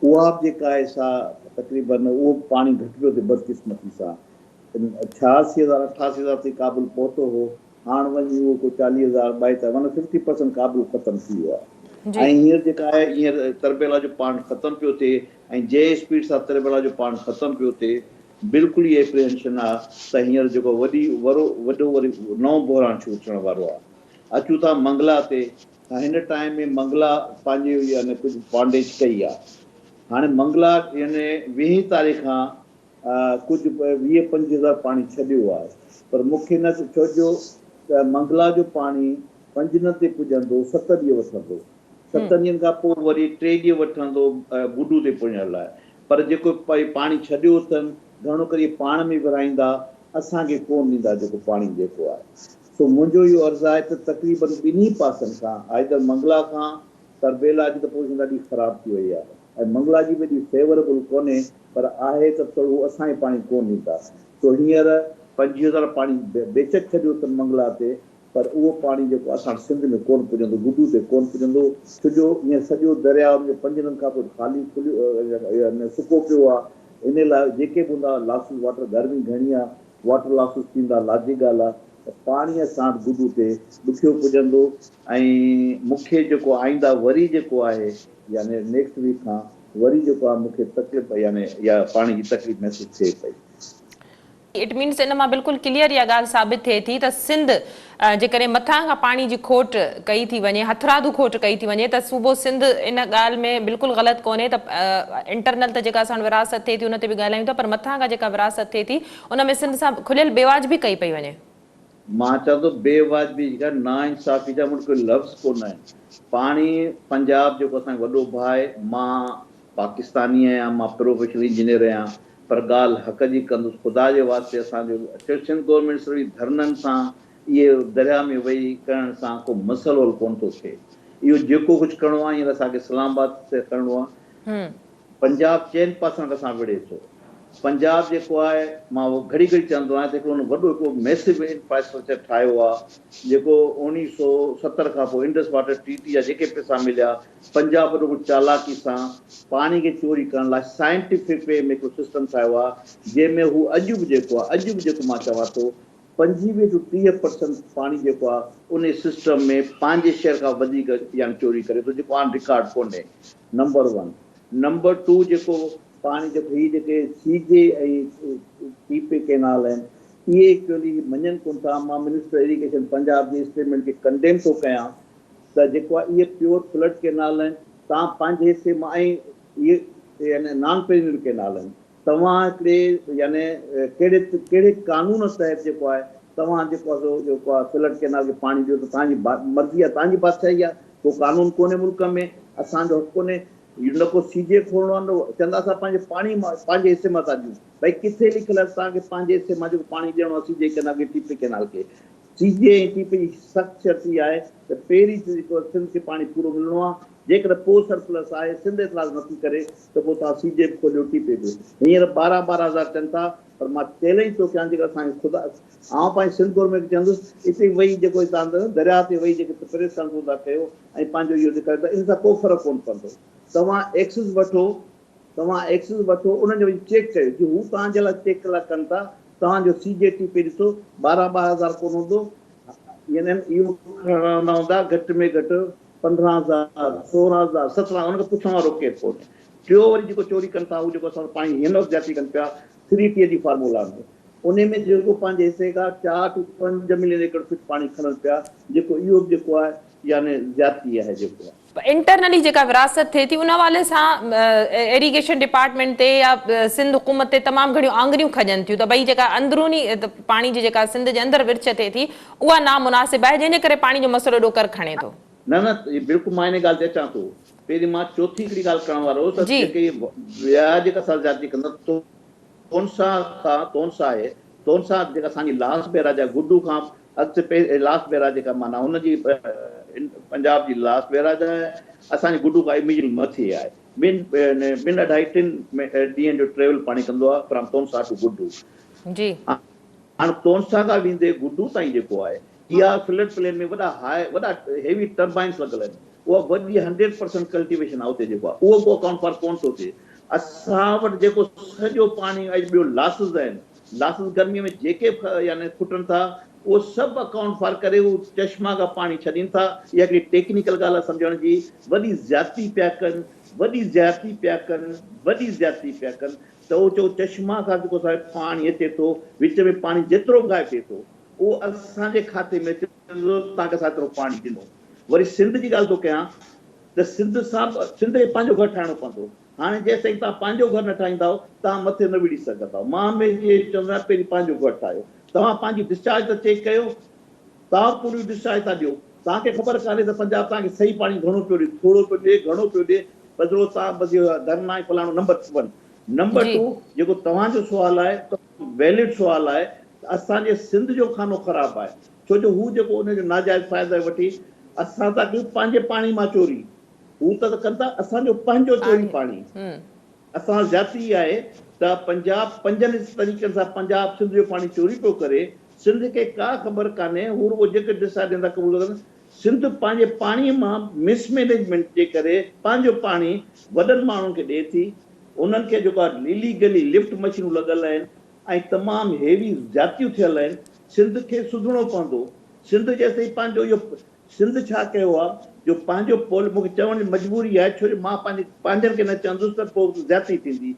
اها به جيڪا آهي سا تقريبن اهو به پاڻي گهٽ پيو ٿئي بدقسمتي سان 86 هزار 88 هزار تائين ڪابل پهتو هو هاڻ وڃي اهو ڪو 40 هزار ٻائيتاليهه معنيٰ ففٽي پرسنٽ ڪابل ختم ٿي ويو آهي ۽ هينئر جيڪا آهي هينئر تربيلا جو پاڻ ختم پيو ٿئي ۽ جنهن اسپيڊ سان تربيلا جو پاڻ ختم پيو ٿئي بلڪل ئي ايپريهنشن آهي ته هينئر جيڪو وڏي ورو وڏو وري نئون بحران شروع ٿيڻ وارو آهي. اچون ٿا منگلا تي ته هن ٽائيم ۾ منگلا پنهنجي يعني ڪجهه بانڊيج ڪئي آهي هاڻي منگلا يعني ويهين تاريخ کان ڪجهه 20 25 هزار پاڻي ڇڏيو آهي پر مون کي نه ڇو جو ته منگلا جو پاڻي پنجند تي پڄندو ست ڏينهن وٺندو ستن ڏينهن کان پوء وري ٽي ڏينهن وٺندو گڊو تي پڄڻ لاء پر جيڪو پاڻي ڇڏيو اٿن گهڻو ڪري اهي پاڻ ۾ ورهائيندا اسان کي ڪونه ڏيندا جيڪو پاڻي جيڪو آهي سو منهنجو اهو عرض آهي ته تقريبن ٻنهي پاسن کان آئدر منگلا کان تربيلا جي ته پوزيشن ڏاڍي خراب ٿي وئي آهي ۽ منگلا جي به ايڏي فيوربل ڪونهي پر آهي ته ٿورو هو اسان کي پاڻي ڪونه ڏيندا سو هينئر 25 هزار پاڻي بيشڪ ڇڏيو اٿن منگلا تي پر اهو پاڻي جيڪو اسان وٽ سنڌ ۾ ڪونه پڄندو گڊو تي ڪونه پڄندو ڇو جو هينئر سڄو درياء ان جو پنجنن کان پوء خالي کليو سڪو پيو آهي ان لاء جيڪي به هوندا لاسز واٽر گرمي گهڻي آهي واٽر لاسز ٿيندا لاجي ڳالهه آهي ته پاڻي اسان وٽ گڊو تي ڏکيو پڄندو ۽ مون کي جيڪو آئنده وري جيڪو آهي يعني نيڪسٽ ويڪ کان وري جيڪو آهي مون کي تڪليف يعني يا پاڻي جي تڪليف محسوس ٿئي پئي. It means ان مان بلڪل ڪليئر اها ڳالهه ثابت ٿئي ٿي ته سنڌ جيڪڏهن مٿان کان پاڻي جي کوٽ ڪئي ٿي وڃي هٿرادو کوٽ ڪئي ٿي وڃي ته صوبو سنڌ ان ڳالهه ۾ بلڪل غلط ڪونهي ته انٽرنل ته جيڪا اسان وٽ ورهاست ٿئي ٿي ان تي به ڳالهايون ٿا پر مٿان کان جيڪا ورهاست ٿئي ٿي ان ۾ سنڌ سان کليل بيواجبي ڪئي پئي وڃي. مان چوان ٿو بي واجبي جي ڪا ناانصافي جا مون وٽ ڪوئي لفظ ڪونه آهن. پاڻي پنجاب جيڪو اسان جو وڏو ڀاء آهي، مان پاڪستاني آهيان، مان پروفيشنل انجنيئر آهيان پر ڳالهه حق جي ڪندس، خدا جي واسطي اسان جو سنڌ گورنمينٽ صرف ڌرڻن سان اهي درياء ۾ ويهي ڪرڻ سان ڪو مسئلو حل ڪونه ٿو ٿئي. اهو جيڪو ڪجهه ڪرڻو آهي هينئر اسان کي اسلام آباد تي ڪرڻو آهي. پنجاب چئن پاسن کان سان وڙهي ٿو. پنجاب جيڪو آهي مان اهو گهڙي گهڙي چوندو آهيان ته هڪڙو هن وڏو هڪڙو ميسو انفراسٽرڪچر ٺاهيو آهي جيڪو 1970 کان پوء انڊس واٽر ٽريٽي جا جيڪي پئسا مليا پنجاب وڏو هڪڙو چالاڪي سان پاڻي کي چوري ڪرڻ لاء سائنٽيفڪ وي ۾ هڪڙو سسٽم ٺاهيو آهي جنهن ۾ هو اڄ به جيڪو آهي اڄ به جيڪو مان چوان ٿو 25 ٽو 30 پرسنٽ پاڻي جيڪو آهي انهي سسٽم ۾ پنهنجي شهر کان وڌيڪ يعني چوري ڪري ٿو جيڪو آن رڪارڊ ڪونهي نمبر ون. نمبر ٽو جيڪو پاڻي جيڪو هي جيڪي سي جي ۽ ٽي پي ڪينال آهن اهي ايڪچوئلي هي مڃن ڪون ٿا مان منسٽر ايريگيشن پنجاب جي اسٽيٽمينٽ کي ڪنڊيم ٿو ڪيان ته جيڪو آهي اهي پيور فلڊ ڪينال آهن توهان پنهنجي حصي مان ۽ اهي يعني نان پيرينل ڪينال آهن توهان هڪڙي يعني ڪهڙي ڪهڙي قانون تحت جيڪو آهي توهان جيڪو آهي سو جيڪو آهي فلڊ ڪينال کي پاڻي ڏيو ته توهان جي مرضي آهي توهان جي بادشاهي آهي ڪو قانون ڪونهي ملڪ ۾ اسان جو حق ڪونهي نه ڪو سي جي کولڻو آهي نه چوندا اسان پنهنجي پاڻي مان پنهنجي حصي مان ٿا ڏيون ڀئي ڪٿي لکيل آهي توهان کي پنهنجي حصي مان جيڪو پاڻي ڏيڻو آهي سي جي ڪينال کي ٽي پي ڪينال کي سي جي ۽ ٽي پي جي سخت شرط اها آهي ته پهرين جيڪو سنڌ کي پاڻي پورو ملڻو آهي جيڪڏهن پوء سرپلس آهي سنڌ اعتراض نٿي ڪري ته پوء توهان سي جي به کوليو ٽي پي به هينئر 12 12 هزار چون ٿا پر مان چئلينج ٿو ڪيان جيڪڏهن اسان کي خدا آئون پنهنجي سنڌ گورنمينٽ کي چوندس اتي ويهي جيڪو هتان درياء تي ويهي جيڪي پريس ڪانفرنسون ٿا ڪيو ۽ پنهنجو اهو ڏيکاريو ته ان سان ڪو فرق ڪونه پوندو. توهان ايڪسز وٺو، توهان ايڪسز وٺو انهن جو وڃي چيڪ ڪيو جي هو توهان جي لاء چيڪ لاء ڪن ٿا توهان جو سي جي ٽي پي ڏسو 12 12 هزار ڪونه هوندو. يعني اهو کڻندا هوندا گهٽ ۾ گهٽ 15 هزار، 16 هزار، 17، ان کان پڇڻ وارو ڪير ڪونهي. ٽيو وري جيڪو چوري ڪن ٿا، هو جيڪو اسان وٽ پاڻي هن وقت زيادتي ڪن پيا ٿري ٽي جي فارمولا ۾، انهي ۾ جيڪو پنهنجي حصي کان 4 ٽو 5 ملين ايڪڙ فٽ پاڻي کڻن پيا، جيڪو اهو به جيڪو آهي يعني زيادتي آهي جيڪو آهي. انٽرنلي جيڪا ورهاست ٿئي ٿي ان حوالي سان ايريگيشن ڊپارٽمينٽ تي يا سنڌ حڪومت تي تمام گهڻيون آڱريون کڄن ٿيون ته ڀئي جيڪا اندروني پاڻي جي جيڪا سنڌ جي اندر ورڇ ٿئي ٿي اها نامناسب آهي جنهن جي ڪري پاڻي جو مسئلو ايڏو ڪر کڻي ٿو. نه نه بلڪل مان ان ڳالهه تي اچان ٿو. پهرين مان چوٿين هڪڙي ڳالهه ڪرڻ وارو هوس ته جيڪي ٻيا جيڪا اسان زيادتي ڪندا تونسا کان تونسا آهي تونسا جيڪا اسان جي لاس بيراج آهي گڊو کان اڳتي پي لاس بيراج جيڪا معنيٰ ان جي پنجاب جي لاس بيراج آهي اسان جي گڊو کان اميجيٽلي مٿي آهي ٻن ٻن اڍائي ٽن ڏينهن جو ٽريول پاڻي ڪندو آهي فرام تونسا ٽو گڊو. هاڻ تونسا کان ويندي گڊو تائين جيڪو آهي اها فلڊ پلين ۾ وڏا هاء وڏا هيوي ٽربائنس لڳل آهن اها وڏي 100% ڪلٽيويشن آهي اتي جيڪو آهي اهو به اڪائونٽ فار ڪونه ٿو ٿئي اسان وٽ جيڪو سڄو پاڻي ۽ ٻيو لاسز آهن لاسز گرمي ۾ جيڪي به يعني ڦٽن ٿا اهو سڀ اڪائونٽ فار ڪري هو چشما کان پاڻي ڇڏين ٿا اها هڪڙي ٽيڪنيڪل ڳالهه آهي سمجهڻ جي وڏي زيادتي پيا ڪن وڏي زيادتي پيا ڪن وڏي زيادتي پيا ڪن ته اهو چئو چشما کان جيڪو اسان وٽ پاڻي اچي ٿو، وچ ۾ پاڻي جيترو به غائب ٿئي ٿو، اهو اسان جي کاتي ۾ اچي ٿو، توهان کي اسان ايترو پاڻي ڏنو. وري سنڌ جي ڳالهه ٿو ڪيان ته سنڌ سان به سنڌ کي پنهنجو گهر ٺاهڻو پوندو. هاڻي جيستائين توهان پنهنجو گهر نه ٺاهيندائو، توهان مٿي نه وڙهي سگهندائو. مان هميشه اهو چوندو آهيان پهرين پنهنجو گهر ٺاهيو. توهان پنهنجي ڊسچارج ته چيڪ ڪيو. توهان پوريون ڊسچارج ٿا ڏيو. توهان کي خبر ڪانهي ته پنجاب توهان کي صحيح پاڻي گهڻو پيو ڏي، ٿورو پيو ڏي، گهڻو پيو ڏي، بس رڳو توهان بس اهو ڌرنا ۽ فلاڻو نمبر ون. نمبر ٽو جيڪو توهان جو سوال آهي تمام ويلڊ سوال آهي ته اسان جي سنڌ جو خانو خراب آهي ڇو جو هو جيڪو ان جو ناجائز فائدو وٺي اسان ٿا ڪيون پنهنجي پاڻي مان چوري هو ته ڪن ٿا اسان جو پنهنجو چوري پاڻي اسان زيادتي اها آهي ته پنجاب پنجن طريقن سان پنجاب سنڌ جو پاڻي چوري پيو ڪري سنڌ کي ڪا خبر ڪانهي هو رڳو جيڪي ڊسا ڏين ٿا قبول ڪن سنڌ پنهنجي پاڻي مان مس مينيجمينٽ جي ڪري پنهنجو پاڻي وڏن ماڻهن کي ڏئي ٿي انهن کي جيڪو آهي ليگلي لفٽ مشينون لڳل آهن ۽ تمام هيوي زيادتيون ٿيل آهن سنڌ کي سڌرڻو پوندو سنڌ جيستائين پنهنجو اهو سنڌ ڇا ڪيو آهي جو پنهنجو پول مون کي چوڻ جي مجبوري آهي ڇو جو مان پنهنجي پنهنجن کي نه چوندس ته پوء زيادتي ٿيندي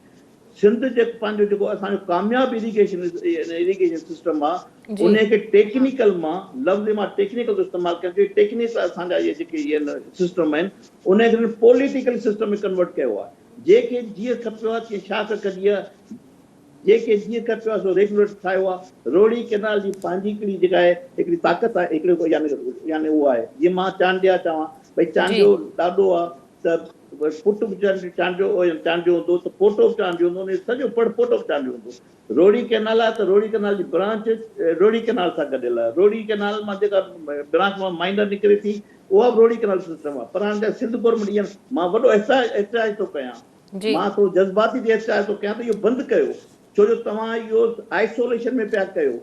سنڌ جيڪو پنهنجو جيڪو اسان جو ڪامياب اريگيشن اريگيشن سسٽم آ انهي کي ٽيڪنيڪل مان لفظ مان ٽيڪنيڪل ٿو استعمال ڪيان ڇو ٽيڪنيڪل اسان جا اهي جيڪي اهي سسٽم آهن انهي کي پوليٽيڪل سسٽم ۾ ڪنورٽ ڪيو آ جنهن کي جيئن کپيو آ تيئن شاخ ڪڍي آ جنهن کي جيئن کپيو آ سو ريگوليٽر ٺاهيو آ روهڙي ڪينال جي پنهنجي هڪڙي جيڪا آهي هڪڙي طاقت آهي هڪڙي يعني يعني اهو آهي جيئن مان چانڊيا چوان ڀئي چانڊيو ڏاڏو آ ته پٽ به چانڊيو چانڊيو هوندو ته پوٽو به چانڊيو هوندو ان جو سڄو پڙ پوٽو به چانڊيو هوندو. روهڙي ڪئنال آهي ته روهڙي ڪئنال جي برانچ روهڙي ڪئنال سان گڏيل آهي. روهڙي ڪئنال مان جيڪا برانچ مان مائنر نڪري ٿي اها به روهڙي ڪئنال سسٽم آهي پر هاڻي جا سنڌ گورنمينٽ ايئن مان وڏو احتجاج ٿو ڪيان مان ٿورو جذباتي ٿي احتجاج ٿو ڪيان ته اهو بند ڪيو ڇو جو توهان اهو آئسوليشن ۾ پيا ڪيو.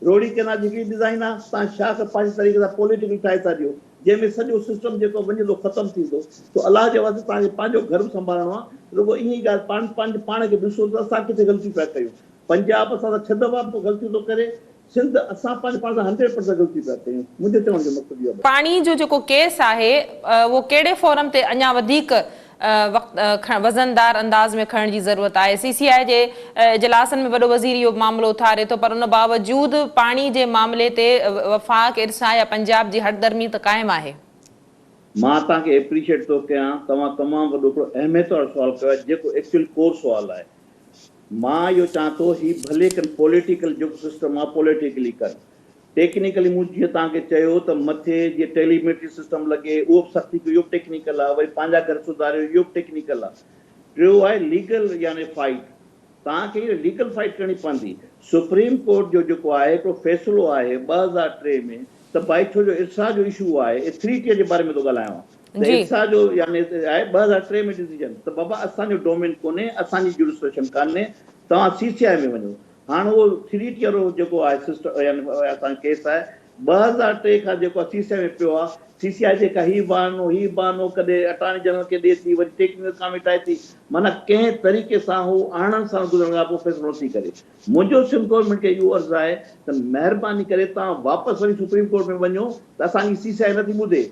روهڙي ڪئنال جي هڪڙي ڊزائين آ، توهان شاخ پنهنجي طريقي سان پوليٽيڪل ٺاهي ٿا ڏيو، جنهن ۾ سڄو سسٽم جيڪو وڃي ٿو ختم ٿيندو، سو الله جي واسطي توهان کي پنهنجو گهر به سنڀالڻو آ، رڳو ائين ئي ڳالهه پاڻ پنهنجي پاڻ کي ڏسو ته اسان ڪٿي غلطيون پيا ڪيون، پنجاب اسان سان ڇهه دفعا به غلطيون ٿو ڪري، سنڌ اسان پنهنجي پاڻ سان 100% غلطيون پيا ڪيون، منهنجو چوڻ جو مقصد اهو آ. پاڻي جو جيڪو ڪيس آهي اهو ڪهڙي فورم تي اڃا وڌيڪ وقت وزندار انداز ۾ کڻڻ جي ضرورت آهي. سي سي آء جي اجلاسن ۾ وڏو وزير اهو معاملو اٿاري ٿو پر ان باوجود پاڻي جي معاملي تي وفاق، ارسا يا پنجاب جي هٺڌرمي ته قائم آهي. مان توهان کي ايپريشيٽ ٿو ڪيان توهان تمام وڏو هڪڙو اهميت وارو سوال ڪيو آهي جيڪو ايڪچوئلي ڪور سوال آهي مان اهو چاهان ٿو هي ڀلي ڪن پوليٽيڪل جيڪو سسٽم آهي پوليٽيڪلي ڪن ٽيڪنيڪلي مون جيئن توهان کي چيو ته مٿي جيئن ٽيلي ميٽري سسٽم لڳي اهو به سختي ڪيو اهو به ٽيڪنيڪل آهي وري پنهنجا گهر سڌاريو اهو به ٽيڪنيڪل آهي ٽيو آهي ليگل يعني فائيٽ توهان کي اهو ليگل فائيٽ ڪرڻي پوندي سپريم ڪورٽ جو جيڪو آهي هڪڙو فيصلو آهي 2003 ۾ ته ڀائي ڇو جو ارسا جو اشو آهي اي ٿري ٽيئر جي باري ۾ ٿو ڳالهايان ته ارسا جو يعني آهي 2003 ۾ ڊسيزن ته بابا اسان جو ڊومين ڪونهي اسان جي جورسڊڪشن ڪانهي توهان سي سي آء ۾ وڃو هاڻ اهو ٿري ٽيئر جيڪو آهي سسٽم يعني اسان جو ڪيس آهي 2003 کان جيڪو آهي سي سي آء ۾ پيو آهي، سي سي آء جيڪا هي بهانو هي بهانو ڪڏهن اٽارني جنرل کي ڏي ٿي وري ٽيڪنيڪل ڪاميٽي ٿي معنيٰ ڪنهن طريقي سان هو آڻڻ سان گذرڻ کان پوء فيصلو نٿي ڪري. منهنجو سنڌ گورنمينٽ کي اهو عرض آهي ته مهرباني ڪري توهان واپس وري سپريم ڪورٽ ۾ وڃو ته اسان جي سي سي آء نٿي ٻڌي.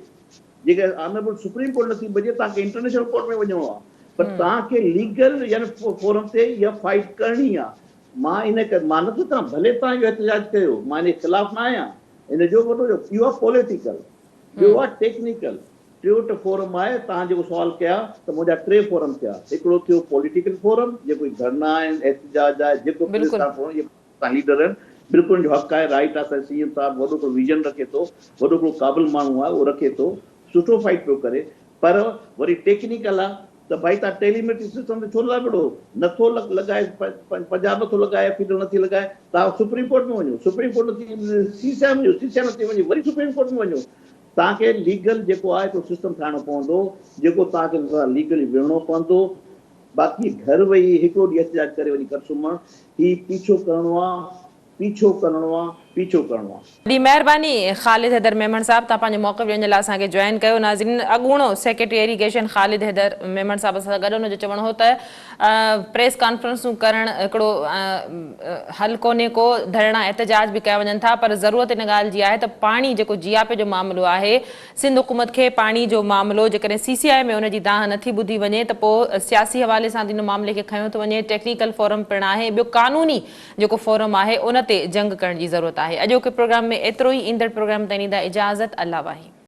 جيڪڏهن آنريبل سپريم ڪورٽ نٿي ٻڌي توهان کي انٽرنيشنل ڪورٽ ۾ وڃڻو آهي پر توهان کي ليگل يعني فورم تي اها فائيٽ ڪرڻي آهي مان ان ڪري مان نٿو چوان ڀلي توهان اهو احتجاج ڪيو مان ان جي خلاف نه آهيان ان جو وڏو جو اهو آهي پوليٽيڪل ٻيو آهي ٽيڪنيڪل ٽيون ته فورم آهي توهان جيڪو سوال ڪيا ته منهنجا ٽي فورم ٿيا هڪڙو ٿيو پوليٽيڪل فورم جيڪو ڌرڻا آهن احتجاج آهي جيڪو پريس ڪانفرنس سان ليڊر آهن بلڪل ان جو حق آهي رائيٽ آهي سائين سي ايم صاحب وڏو هڪڙو ويزن رکي ٿو وڏو هڪڙو قابل ماڻهو آهي اهو رکي ٿو سٺو فائيٽ پيو ڪري پر وري ٽيڪنيڪل آهي ته ڀائي تان ٽيلي ميٽرڪ سسٽم تي ڇو نٿا وڙهو نٿو لڳائي پنجاب نٿو لڳائي فيڊرل نٿي لڳائي تان سپريم ڪورٽ ۾ وڃو سپريم ڪورٽ نٿي سي سي آء وڃو سي سي آء نٿي وڃي وري سپريم ڪورٽ ۾ وڃو تان کي ليگل جيڪو آهي هڪڙو سسٽم ٺاهڻو پوندو جيڪو تان کي ليگلي وڙهڻو پوندو باقي گهر ويهي هڪڙو ڏينهن احتجاج ڪري وڃي گهر سمهڻ، هي پيڇو ڪرڻو آ، پيڇو ڪرڻو آ، پيڇو ڪرڻو آ. وڏي مهرباني خالد حيدر ميمڻ صاحب توهان پنهنجو موقف ڏيڻ جي لاء اسان کي جوائن ڪيو ناظرين اڳوڻو سيڪريٽري ايريگيشن خالد حيدر ميمڻ صاحب اسان سان گڏ ان جو چوڻ هو ته پريس ڪانفرنسون ڪرڻ هڪڙو حل ڪونهي ڪو ڌرڻا احتجاج به ڪيا وڃن ٿا پر ضرورت ان ڳالهه جي آهي ته پاڻي جيڪو جياپي جو معاملو آهي سنڌ حڪومت کي پاڻي جو معاملو جيڪڏهن سي سي آء ۾ ان جي دانهن نٿي ٻڌي وڃي ته پوء سياسي حوالي سان ان معاملي کي کنيو ٿو وڃي، ٽيڪنيڪل فورم پڻ آهي، ٻيو قانوني جيڪو فورم آهي ان تي جنگ ڪرڻ جي ضرورت آهي. اڄوڪي پروگرام ۾ ايترو ئي، ايندڙ پروگرام تائين ڏيندا اجازت، الله واهي.